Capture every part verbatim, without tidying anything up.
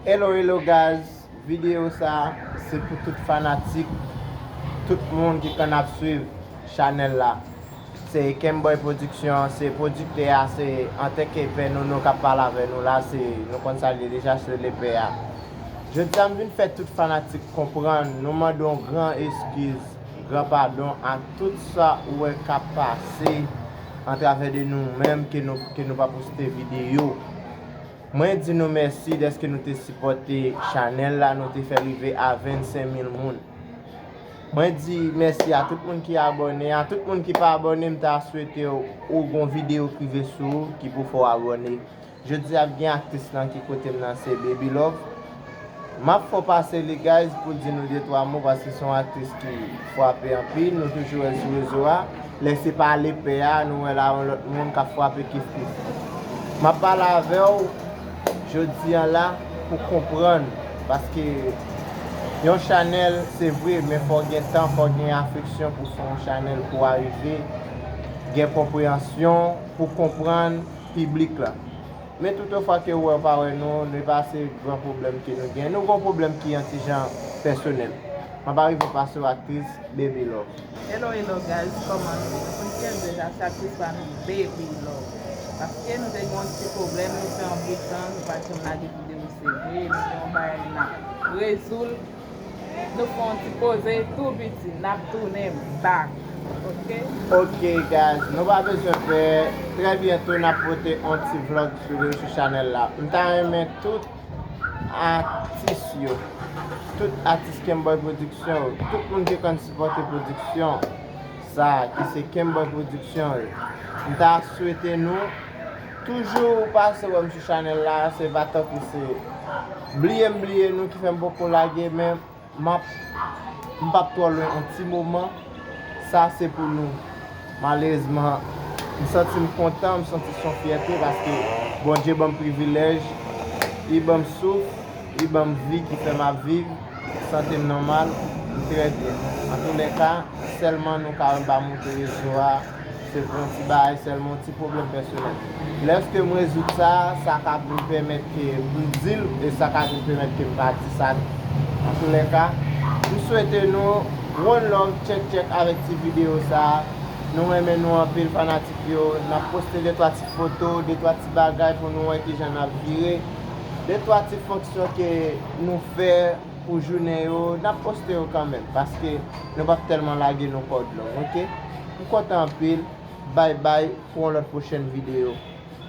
Hello, hello guys, videyo sa se pou tout fanatik, tout moun ki konn ap swiv chanèl la. Se Kemboy Production, se pwodiktè a, se antanke pè Nono k ap pale avè nou la, se nou konn sa l ye deja, se le pè a. Jodi a m vin fè tout fanatik konprann, nou mande yon gran eskiz, gran padon a tout sa ou wè k ap pase antravè de nou menm ke nou, ke nou pa poste videyo. Mwen di nou mèsi dèske nou te sipòte chanèl la, nou te fè rive a vennsenk mil moun. Mwen di mèsi a tout moun ki abòne, a tout moun ki pa abòne, m ta swete w, ou gon videyo k rive sou ou ki pou fè w abòne. Jodi a gen aktris lan ki kote m nan se Baby Love. M ap fè w pase li guys pou di nou de twa mo paske se yon aktris ki frape anpil, nou toujou wè l sou rezo a. Lè se pa lepè a, nou wè l a yon lòt moun k ap frape kif kif. M ap pale avè w jodi a la pou konprann, paske yon chanèl se vre, men fò gen tan, fò gen afeksyon pou fè yon chanèl pou arive gen konpreyansyon, pou konprann piblik la. Men toutofwa ke w wè w pa wè nou, nou pa se gran pwoblèm ke nou gen. Nou gon pwoblèm ki yon ti jan pèsonèl. M ap arive pase w aktris Baby Love. Hello, hello guys, kòman nou ye? Nou konn kiyès deja, se aktris pa nou Baby Love. Paske nou te gen yon ti pwoblèm, nou fè yon bout tan, nou pa t janm lage videyo, se vre, nou gen yon bagay n ap rezoud. Nou fè yon ti poze tou piti, n ap tounen back, oke? Ok guys, nou pa bezwen pè, trè byento n ap pote yon ti vlog sou, sou chanèl la. M ta renmen tout atis yo, tout atis Kemboy Production yo, tout moun ki konn sipòte pwodiksyon sa, ki se Kemboy Production yo. M ta swete nou toujou pase wè m sou chanèl la, se pa tankou se bliye m bliye nou ki fè m poko lage, men m ap, m p ap twò lwen yon ti moman. Sa se pou nou. Malerezman, m santi m kontan, m santi se yon fyète paske Bondye ban m privilèj, li ban m souf, li ban m vi ki fè m ap viv, sante m nòmal, m trè byen. Antoulèka, sèlman nou ka wè m pa monte rezo a, se pou yon ti bagay sèlman, yon ti pwoblèm pèsonèl. Lèske m rezoud sa, sa ka vin pèmèt ke m di l, e sa ka vin pèmèt ke m pa di sa tou. Antoulèka, m swete nou one love, tchèk tchèk avèk ti videyo sa. Nou renmen nou anpil fanatik yo. N ap poste de twa ti foto, de twa ti bagay pou nou wè kijan n ap vire. De twa ti fonksyon ke nou fè pou jounen yo, n ap poste yo kanmenm, paske nou p ap tèlman lage nou kòd long, oke? M kontan anpil. Bay bay pou yon lòt pwochèn videyo.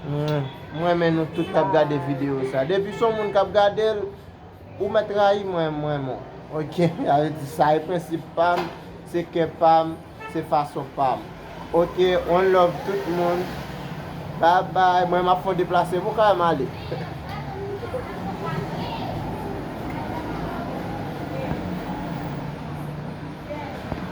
M renmen nou tout k ap gade videyo sa. Depi se yon moun k ap gade l, ou mèt rayi mwen, m renmen w. Oke, sa vle di sa e prensip pa m, se kè pa m, se fason pa m. Oke, one love tout moun. Bye bye. Mwen m ap fè yon deplase pou kay m ale.